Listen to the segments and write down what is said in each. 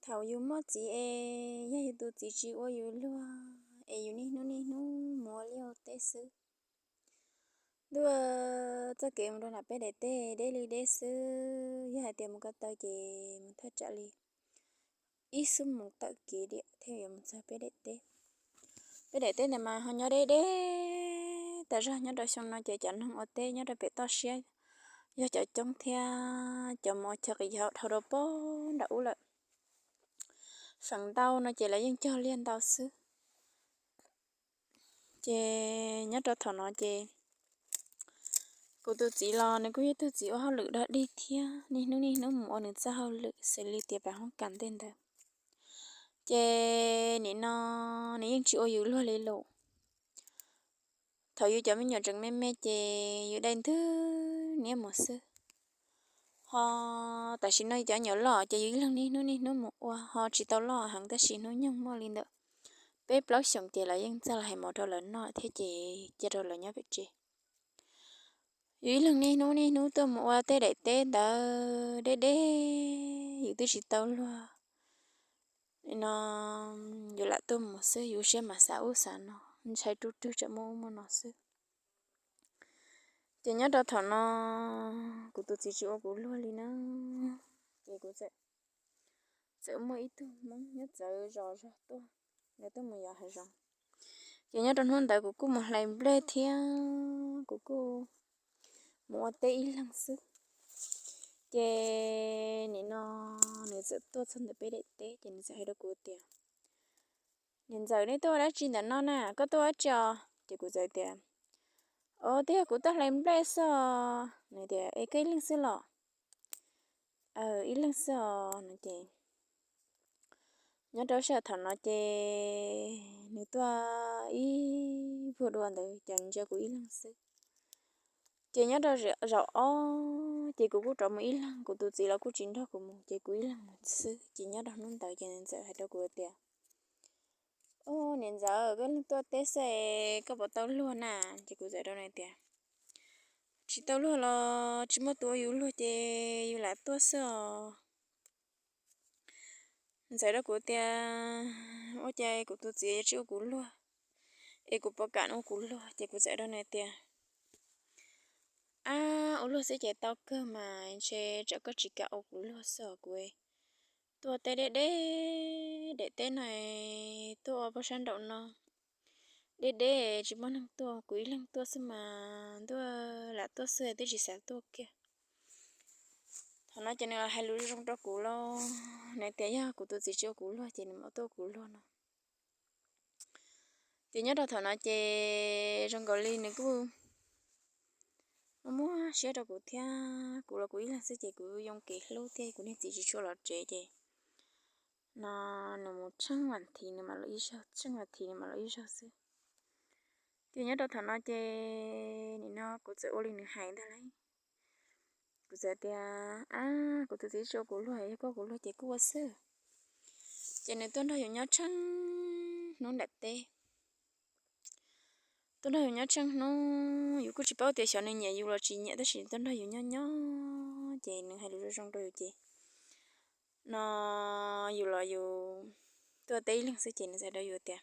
Thaum yus muaj txiv es yog yus tus txiv tsis ua yus luag es yus niaj hnub niaj hnub mus ua liaj ua teb xwb. Ntuj, txoj kev mus rau nram peb daim teb deb li deb xwb, yog hais tias mus ko taw ces mus thaj tsam li ib xuab moos tawm kev diam thiaj yuav mus txog peb daim teb. Peb daim teb ntawd mas ho nyob deb deb tas zog. Nyob rau xyoo no ces cov neeg ua teb nyob rau pem toj siab yog cov coob thiab cov mus ua chaw qis yau dhau rau pem nram ub lawm. Feem ntau no ces lawv yeej cog liaj ntau xwb. Ces nyob rau thaum no ces kuv tus txiv los nws kuj yog tug txiv ua hauj lwm dog dig thiab niaj hnub niaj hnub mus ua nws txoj hauj lwm xws li tias pas hoob kas tej ntawd. Ces nim no nws yeej tsis ua yus luag li lus. Thaum yus cov me nyuam tseem me me ces yus dai ntwg niab mus xwb. Ho tam sim no yus cov nyuam loj ces yus ib leeg niaj hnub niaj hnub mus ua ho tsis tau loj heev, tab sis hnub nyoog muaj li ntawm peb plaub xyoos ces lawv yeej txawj los hais mov rau lawv noj thiab ces cia rau lawv nyob pem tsev. Yus ib leeg niaj hnub niaj hnub tuaj mus ua tej daim teb ntawd deb deb, yus twb tsis tau luag no, yus lam tuaj mus xwb, yus siab mas xav ub xav no, ntshai ruj rwg tsam muaj ub muaj no xwb. Ces nyob rau thaum no kuv tus txiv tsis ua kuv luag li na, ces kuv txawm muaj ib tug Hmoob nyob txawv zos zog tuaj, lawv tuaj mus yos hav zoov. Ces nyob rau hnub ntawd kuv kuj mus hlais nplej thiab kuv kuj mus ua teb ib leeg xwb. Ces nim no nws txawm tuaj txog ntawm peb daim teb ces nws txawm hais rau kuv tias, Niam ntxawm, neb tuaj ua dab tsi ntawm no na? Koj tuaj ua dab tsi os? Ces kuv txawm tias, Os, twb yog kuv tuaj hlais nplej xwb os. Nws tias, Es koj ib leeg xwb los? Ib leeg xwb os no ces nyob rau sij hawm thaum no ces nws tuaj ib vuag dua ntawd ces ntsia kuv ib leeg xwb. Ces nyob rau zaum ob ces kuv kuj rov mus ib leeg, kuv tus txiv los kuj tsis nrog kuv mus ces kuv ib leeg mus xwb. Ces nyob rau hnub ntawd ces nws txawm hais rau kuv tias, Os, niam ntxawm, koj ib leeg tuaj teb xwb, koj puas tau luag na? Ces kuv txawm rau nws tias, Tsis tau luag los tsis muaj tus ua yus luag ces yus lam tuaj xwb os. Nws txawm rau kuv tias, Ua cas kuv tus txiv yuav tsis ua kuv luag, es kuv puas kam ua kuv luag? Ces kuv txawm rau nws tias, Ab, ua luag xwb ces tau kawg mas, ntshe tsam koj tsis kam ua kuv luag xwb os. Kuv tuaj teb deb deb, daim teb no tuaj ua pem sab nraum no deb deb tsis muaj neeg tuaj, kuv ib leeg tuaj xwb mas ntuj, lam tuaj xwb twb tsis xav tuaj kiag. Thaum no ces nws los hais lus zoo rau kuv lauj, nws tias yog kuv tus txiv tsis ua kuv luag ces nws mam tuaj ua kuv luag no. Ces nyob rau thaum no ces zoo nkaus li nws kuj muaj muaj siab rau kuv thiab, kuv los kuv ib leeg xwb ces kuv yoo kev hlub thiab kuv niag txiv tsis tshua los tsev ces no nws mus tsheej vas thiv nws mam los ib zaug, tsheej vas thiv nws mam los ib zaug xwb. Ces nyob rau thaum no ces nim no kuv txawm ua li nws hais ntag lauj. Kuv txawm tias, Ab, kuv tus txiv tsis ua kuv luag, yog koj ua kuv luag ces koj ua xwb. Ces nws tuaj nrog yus nyob tsheej hnub nram teb. Tuaj nrog yus nyob tsheej hnub, yus kuj tsis paub tias xyov nws nyiam yus los tsis nyiam, tab sis tuaj nrog yus nyob nyob ces nws hais lus zoo zoo rau yus ces no yus los yus tuaj teb ib leeg xwb ces nws txawm hais rau yus tias,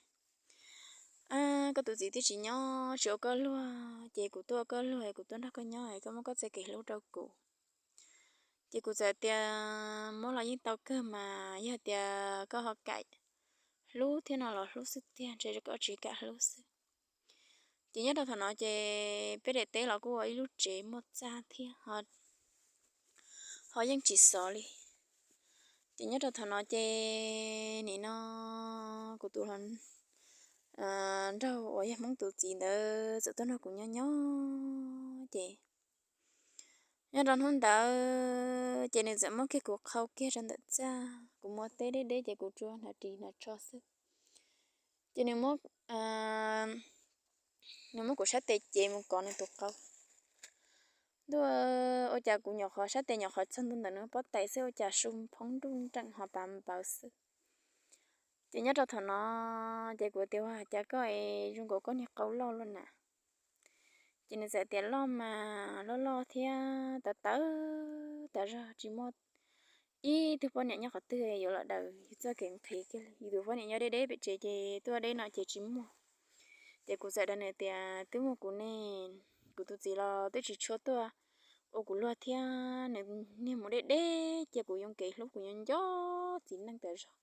Ab, koj tus txiv twb tsis nyob tsis ua koj luag ces kuv tuaj ua koj luag, kuv tuaj nrog koj nyob, koj muab koj txoj kev hlub rau kuv. Ces kuv txawm tias, Muab los yeej tau kawg mas, yog tias koj ho kam hlub thiab no los hlub xwb tiag, ntshe koj tsis kam hlub xwb. Ces nyob rau thaum no ces peb daim teb los kuj ua ib lub tsev muaj txaj thiab ho yeej tsis xov li. Ces nyob rau thaum no ces nim no kuv tus hluas nraug uas yog Hmoob tus txiv ntawd txawm tuaj nrog kuv nyob nyob ces nyob rau hnub ntawd ces nws txawm muab kiag kuv qhau kiag rau ntawm txaj, kuv mus ua teb deb deb ces kuv tsuas hnav ris hnav tsho xwb. Ces nws muab, nws muab kuv sab tes cev mus kov nws tus qau. Ntuj, ua cas kuv nyuam qhuav sab tes nyuam qhuav txog ntua ntawm nws pob tais xwb ua cas su phoob nruj nreem ho pav npawv xwb. Ces nyob rau thaum no ces kuv tias, Ua cas koj es zoo nkaus koj niag qau loj luaj na? Ces nws txawm tias, Loj mas loj loj thiab tawv tawv tas zog, tsis muaj ib tug poj niam nyob qhov twg yuav los daws yus txoj kev nqhis kiag li. Yus tus poj niam nyob deb deb pem tsev ces tuaj deb no ces tsis muaj. Ces kuv txawm rau nws tias, twb muaj kuv ne, kuv tus txiv los twb tsis tshua tuaj ua kuv luag thiab, nws niag mus deb deb cia kuv yoo kev hlub kuv nyob nco txiv neej tas zog.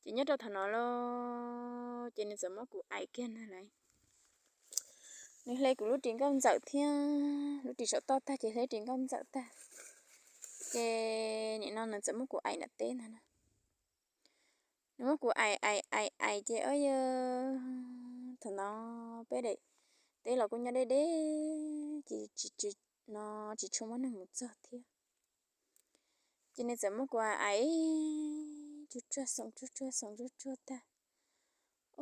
Ces nyob rau thaum no los ces nws txawm muab kuv aim kiag ntag lauj. Nws hle kuv lub ris nkauj ntxawm thiab lub ris saum toj tag ces hle ris nkauj ntxawm tag. Ces nim no nws txawm muab kuv aim nram teb ntag na. Nws muab kuv aim aim aim aim ces o yog thaum no peb daim teb los kuj nyob deb deb ces tsis tshua muaj neeg mus txog thiab. Ces nws txawm muab kuv aim tsuag tsuag xoom tsuag tsuag xoom tsuag tsuag tag.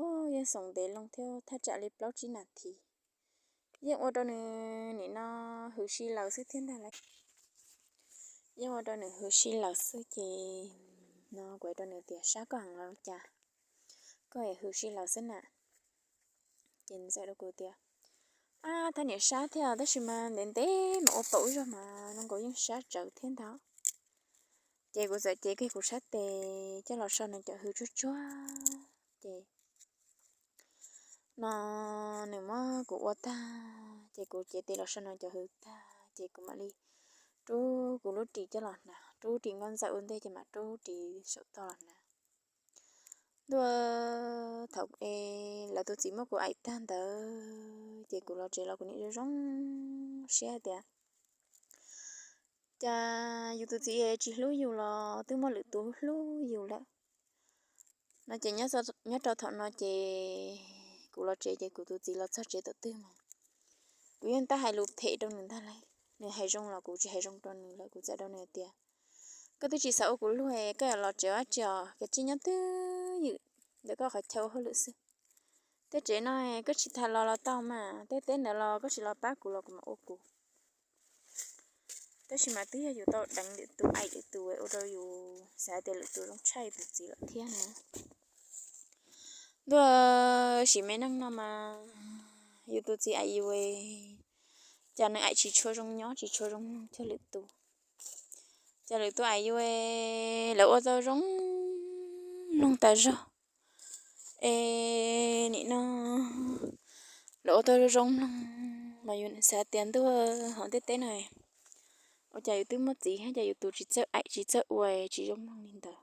O, yeej xoom ntev loo thiab thaj tsam li plaub tsib nas this. Yeej ua rau nws nim no hwm si lawm xwb thiab ntag lauj. Yeej ua rau nws hwm si lawm xwb ces no kuv hais rau nws tias, sab koj heev los cas, koj hwm si lawm xwb na. Ces nws txawm rau kuv tias, ab, thaj niam sab thiab tab sis mas ntev ntev mas ua paum ib zaug mas zoo nkaus yeej sab tsawv thiab ntag. Ces kuv txawm cev kiag kuv sab tes coj los so nws cov hws tsuag tsuag ces no nws muab kuv ua tag ces kuv cev tes los so nws cov hws tag ces kuv mam li rub kuv lub ris coj los hnav, rub ris nkauj ntxawm ua ntej ces mam rub ris saum toj los hnav. Ntuj, thaum es lawv tus txiv muab kuv aim tag ntawd ces kuv los tsev los kuv nim zoo zoo siab hais tias cas yus tus txiv tsis hlub yus los twb muaj lwm tus hlub yus lawm no ces nyob rau thaum no ces kuv los tsev ces kuv tus txiv los txog tsev tom twg mas kuv yeej tab hais lus phem rau nws ntag lauj. Nws hais zoo los kuv tsis hais zoo rau nws lawm, kuv txawm rau nws tias, koj twb tsis xav ua kuv luag, koj yuav los tsev ua dab tsi os, koj cia li nyob twj ywm ntawm koj qhov chaw ua hauj lwm xwb. Tej tsev no koj tsis tas los los tau mas, tej teb ntawd los koj tsis los pab kuv los kuv mam ua kuv. Tab sis mas twb yog yus tau deev lwm tus aim lwm tus ua rau yus xav tias lwm tus zoo tshaj yus tus txiv lawm thiab na. Ntuj, sim me neej no mas yus tus txiv aim yus, cas nws aim tsis tshua zoo nyob tsis tshua zoo mloog cuag lwm tus. Cas lwm tus aim yus lawv ua tau zoo mloog tas zog. Es nim no lawv ua tau zoo mloog mas yus xav tias ntuj, hauv ntiaj teb no ua cas yus twb muaj txiv thiab cas yus tus tsis txawj aim tsis txawj ua tsis zoo mloog li ntawd.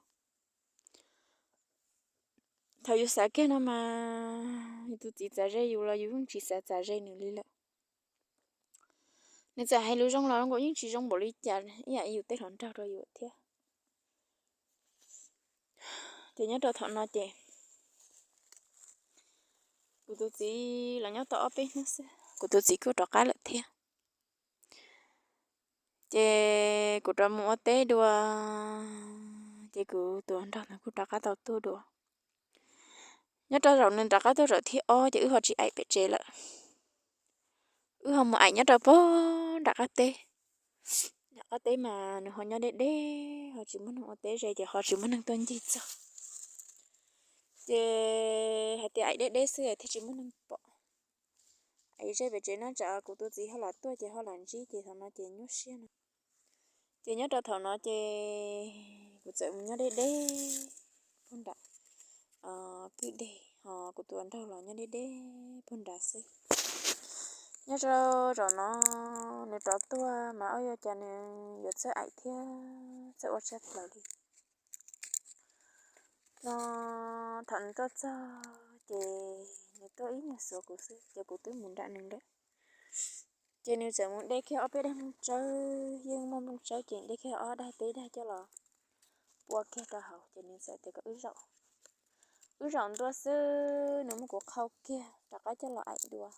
Thaum yus xav kiag no mas yus tus txiv txav ze yus los yus yeej tsis xav txav ze nws li lawm. Nws txawm hais lus zoo los nkaus yeej tsis zoo npaum li cas ib yam yus tej hluas nraug rau yus thiab. Ces nyob rau thaum no ces kuv tus txiv los nyob tau ob peb hnub xwb kuv tus txiv kuj rov qab lawm thiab. Ces kuv rov mus ua teb dua, ces kuv tus hluas nraug ntawd kuj rov qab tau tuaj dua. Nyob rau zaum nws rov qab tuaj zaum thib ob ces wb ho tsis aim pem tsev lawm. Wb ho mus aim nyob rau pem nram qab teb. Nram qab teb mas nws ho nyob deb deb ho tsis muaj neeg ua teb ze ces ho tsis muaj neeg tuaj ncig txog. Ces hais tias aim deb deb xwb thiaj tsis muaj neeg pom. Aim ze pem tsev no tsam kuv tus txiv ho lam tuaj ces ho lam ntsib ces thaum no ces nyuaj siab no. Ces nyob rau thaum no ces kuv txawm mus nyob deb deb puag nram kwj deg ho kuv tus hluas nraug los nyob deb deb puag nrad xwb. Nyob rau zaum no nws rov tuaj mas ua cas nws yuav txawj aim thiab txawj ua tshaj plaws li no. Thaum nws tuaj txog ces nws tuaj ib nyuag xuav kuv xwb ces kuv twb mus nram nws lawm. Ces nws txawm mus de kiag ob peb daim nplooj tsawb, yeej muaj nplooj tsawb ces de kiag ob daim peb daim coj los pua kiag rau hauv ces nws txawm tias kom wb zaum, wb zaum ntua xwb nws muab kuv qhau kiag rov qab coj los aim dua.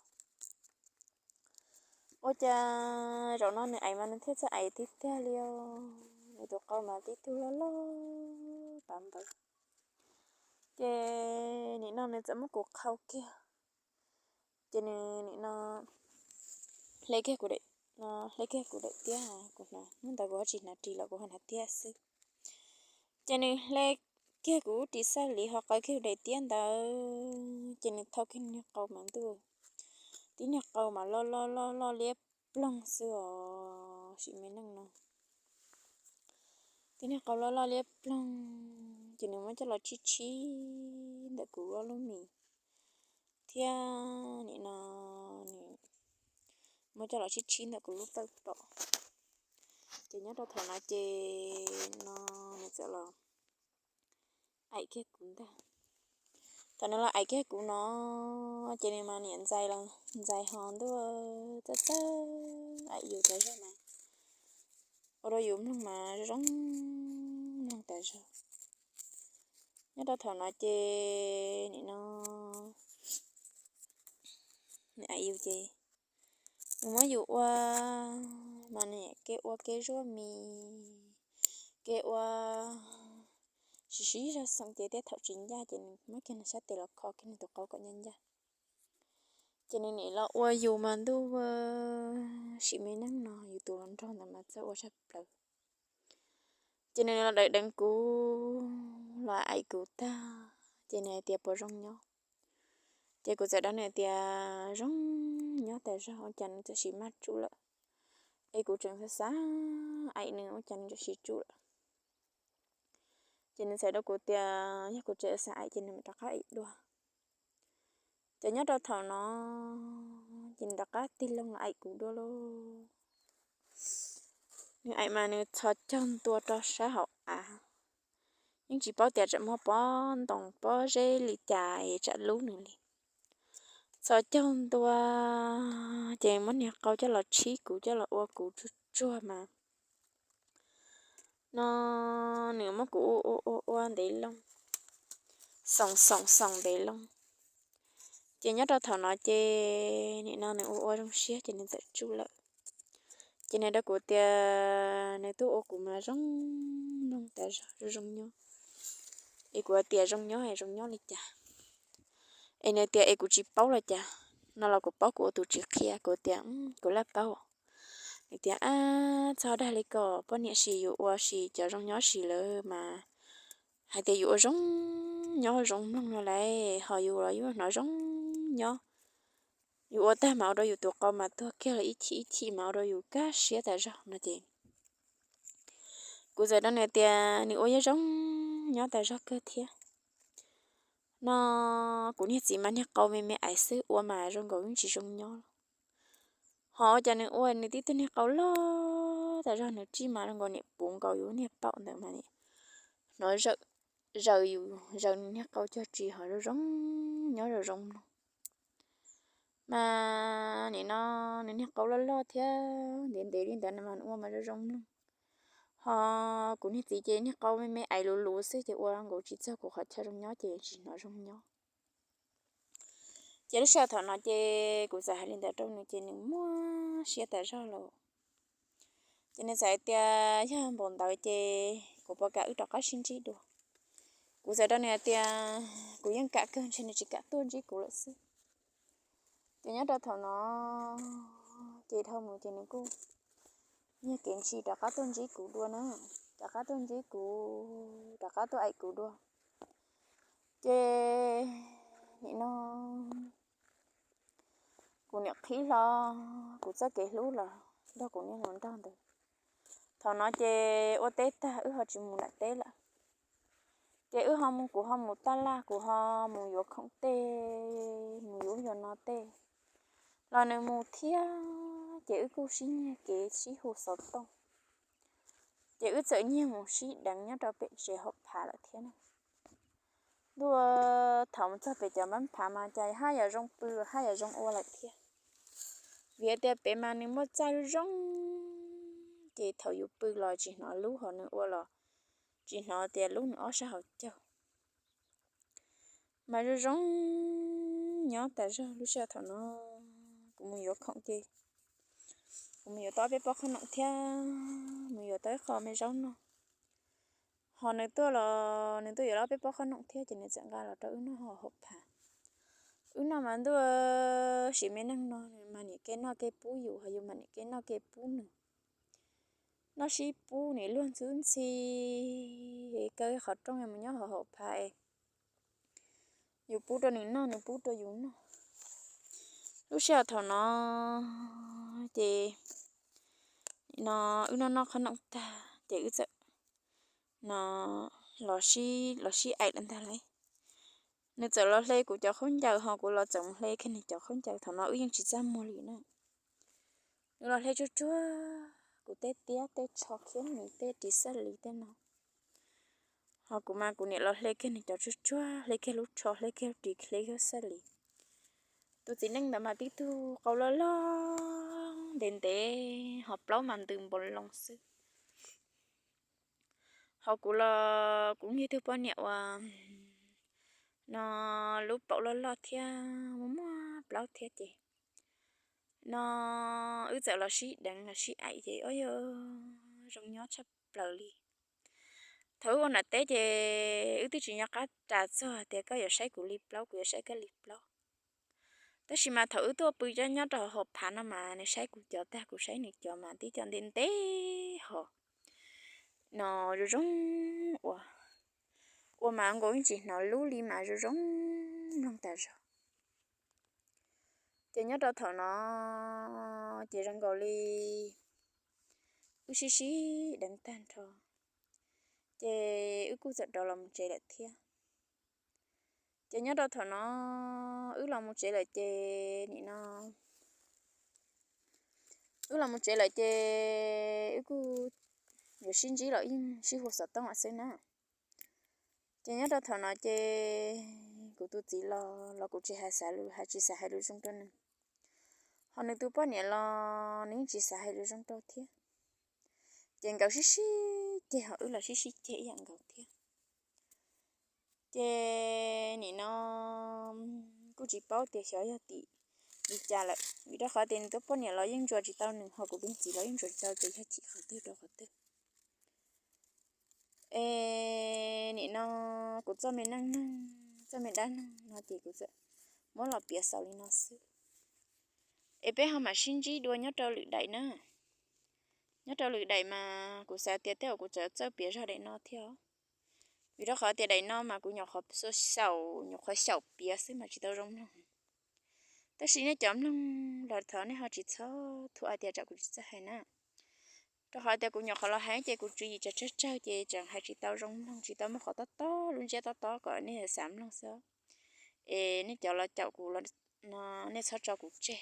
Ua cas zaum no nws aim mas nws thiaj txawj aim tiag tiag li os, nws tus qau mas tib tug loj loj pav npawv. Ces nim no nws txawm muab kuv qhau kiag, ces nws nim no hle kiag kuv daim, hle kiag kuv daim tiab, kuv hnav, hnub ntawd kuv ho tsis hnav ris los kuv ho hnav tiab xwb. Ces nws hle kiag kuv ris xaj li ho qaws kiag kuv daim tiab ntawd, ces nws thau kiag niag qau mas ntuj, tib niag qau mas loj loj loj loj liab ploog xwb os sim me neej no. Tib niag qau loj loj liab ploog, ces nws muab coj los tshib tshib ntawm kuv ob lub mis thiab nim no nws muab coj los tshib tshib ntawm kuv lub pawj pom. Ces nyob rau thaum no ces no nws txawm los aim kiag kuv ntag. Thaum nws los aim kiag kuv no ces nws mas niam ntxais los ntxais ho ntuj txawj txawj aim yus tas zog mas ua rau yus mloog mas zoo mloog tas zog. Nyob rau thaum no ces nim no nws aim yus ces nws muab yus ua mas nws kev ua kev zuaj mis, kev ua siv siv zog xoo ces tej thaum tsis ncaj ces nws muab kiag nws sab tes los kho kiag nws tus qau kom ncaj ncaj. Ces nws nim los ua yus mas ntuj, sim me neej no yus tus hluas nraug ntawd mas txawj ua tshaj plaws. Ces nws los deev deev kuv, los aim kuv tag, ces nws hais tias puas zoo nyob. Ces kuv txawm rau nws tias zoo nyob tas zog, ua cas nws txawm sim maj tsuj lawm, es kuv tseem xav xav aim nws ua cas nws txawm sim tsuj lawm. Ces nws txawm rau kuv tias yog kuv tseem xav aim ces nws mam rov qab aim dua. Ces nyob rau thaum no ces nws rov qab tig loo los aim kuv dua lauj. Nws aim mas nws txhos caug ntua rau sab hauv av, yeej tsis paub tias tsam muaj pob ntoo pob zeb li cas es tsam lub nws li. Txhos caug ntua ces muab niag qau coj los tshib kuv coj los ua kuv tsuag tsuag mas no nws muab kuv ua ua ua ua ntev loo, xoom xoom xoom ntev loo. Ces nyob rau thaum no ces nim no nws ua ua zoo siab ces nws txawm tsuj lawm. Ces nws rau kuv tias nws tuaj ua kuv mas zoo mloog tas zog zoo zoo nyob. Es kuv hais tias zoo nyob es zoo nyob li cas? Es nws tias es kuv tsis paub los cas? No los kuv paub kuv ua tus tsis qhia, kuv tias kuv laj paub. Nws tias ab txhob dag li ko, poj niam sis yus ua sis cov zoo nyob sis lawm mas hais tias yus ua zoo nyob zoo mloog no lauj, ho yus los yus hnov zoo nyob. Yus ua tag mas ua rau yus tus qau mas tuag kiag los ib chim ib chim mas ua rau yus kaj siab tas zog no ces kuv txawm rau nws tias nws ua yeej zoo nyob tas zog kawg thiab. No kuv niag txiv mas niag qau me me aiv xwb ua mas zoo nkaus yeej tsis zoo nyob. Ho ua cas nws ua nws tib tug niag qau loj tas zog, nws tsij mas zoo nkaus niam puv nkaus yus niag paum ntawd mas hnov zaws yus zaws nws niag qau cog tsis ho zoo zoo nyob zoo zoo mloog. Mas nim no nws niag qau loj loj thiab ntev ntev li ntawd mas ua mas zoo zoo mloog. Ho kuv niag txiv ces niag qau me me aiv luv luv xwb ces ua nkaus tsis txog kuv qhov chaw zoo nyob ces tsis hnov zoo nyob. Ces lub sij hawm thaum no ces kuv txawm hais li ntawd rau nws ces nws muaj siab tas zog lawm. Ces nws txawm hais tias yog npaum ntawd ces kuv puas kam wb rov qab sib ntsib dua? Kuv txawm rau nws hais tias kuv yeej kam kawg, ntshe nws tsis kam tuaj ntsib kuv lawm xwb. Ces nyob rau thaum no ces dhau mus ces nws kuj nyiag kev ntsis rov qab tuaj ntsib kuv dua na, rov qab tuaj ntsib kuv, rov qab tuaj aim kuv dua. Ces nim no kuv niam qhib hlo kuv txoj kev hlub los nrog kuv niag hluas nraug ntawd. Thaum no ces ua teb tag wb ho tsis mus nram teb lawm. Ces wb ho mus, kuv ho mus taj laj, kuv ho mus yuav khoom tej, mus yuav ub yuav no tej los nws mus thiab. Ces wb kuj sib nyiag kev sib hu xov tooj. Ces wb txawm nyiag mus sib deev nyob rau pem tsev hauv phav lawm thiab na. Ntuj, thaum mus txog pem cov npab phav mas cas haj yam zoo pw haj yam zoo ua lawm thiab. Vim tias pem mas nws muaj txaj zoo, ces thaum yus pw los tsis hnov lub, ho nws ua los tsis hnov tias lub nws ob sab hauv caug. Mas zoo zoo nyob tas zog. Lub sij hawm thaum no kuv mus yuav khoom ces kuv mus yuav tau peb pob qhob noom thiab mus yuav tau ib qho me zaub noj. Ho nws tuaj los nws tuaj yuav tau peb pob qhob noom thiab ces nws txawm nqa los rau wb noj hauv phav. Wb noj mas ntuj, sim me neej no nws mas niam kev noj kev pub yus, ho yus mas niam kev noj kev pub nws. Noj sib pub, nws luag ntxhwb ntxhi, kaw qhov rooj mus nyob hauv hauv phav es yus pub rau nws noj, nws pub rau yus noj. Lub sij hawm thaum no ces no wb noj noj qhob noom tag ces wb txawm no los sib, los sib aim lawm ntag lauj. Nws txawm los hle kuv cov khaub ncaws ho kuv los txawm mus hle kiag nws cov khaub ncaws, thaum no wb yeej tsis txaj muag li na. Nws los hle tsuag tsuag kuv tej tiab tej tsho khiab nws tej ris xab lis tej no, ho kuv mas kuv niam los hle kiag nws cov tsuag tsuag, hle kiag lub tsho, hle kiag lub ris, hle kiag xab lis. Tus txiv neej ntawd mas tib tug qau loj loj ntev ntev ho plaub mas ntws npaum loo xwb. Ho kuv los kuv yog tug poj niam uas no lub paum loj loj thiab muaj muaj plaub thiab ces no wb txawm los sib deev los sib aim ces ua yog zoo nyob tshaj plaws li. Thaum wb ua nram teb ces wb twb tsis nco qab ras txog tias koj yuav saib kuv li plaub kuv yuav saib koj li plaub. Tab sis mas thaum wb tuaj pw nyob rau hauv phav no mas nws saib kuv cov tag kuv saib nws cov mas tib co ntev ntev ho no zoo zoo ua, ua mas nkaus yeej tsis hnov lub li mas zoo zoo mloog tas zog. Ces nyob rau thaum no ces zoo nkaus li wb sib sib deev tag nrho, ces wb kuj txawm rov los mus tsev lawm thiab. Ces nyob rau thaum no wb los mus tsev lawm ces nim no wb los mus tsev lawm ces wb kuj yuav sib ntsib los yeej sib hu xov tooj xwb na. Ces nyob rau thaum no ces kuv tus txiv los los kuv tsis hais xav lus, hais tsis xav hais lus zoo rau nws, ho nws tus poj niam los nws yeej tsis xav hais lus zoo rau thiab. Ces nkawd sib sib ceg ho wb los sib sib ceg ib yam nkaus thiab. Ces nim no kuj tsis paub tias xyov yog tim li cas lawm, vim rau qhov tias nws tus poj niam los yeej ntsuas tsis tau nws, ho kuv tus txiv los yeej ntsuas tsis tau tias yog chim qhov twg rau qhov twg. Es nim no kuv txoj me neej neeg, txoj me dab neeg no ces kuv txawm muab los piav xaus li no xwb. Es peb ho mam sib ntsib dua nyob rau lwm daim na. Nyob rau lwm daim mas kuv xav tias tej zaum kuv txawm txawj piav zog daim no thiab, vim rau qhov tias daim no mas kuv nyuam qhuav xyaum, nyuam qhuav xyaum piav xwb mas tsis tau zoo mloog. Tab sis nej cov mloog los thov nej ho tsis txhob thuam hais tias tsam kuv tsis txawj hais na, rau qhov tias kuv nyuam qhuav los hais ces kuv tswv yim tsawg tsawg ces tseem hais tsis tau zoo mloog, tsis tau muaj qhov tob tob lub ntsiab tob tob kom nej xav mloog xwb. Es nej cov los caum kuv no nej txhob tso kuv tseg.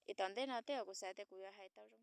Es tom ntej no tej zaum kuv xav tias kuv yuav hais tau zoo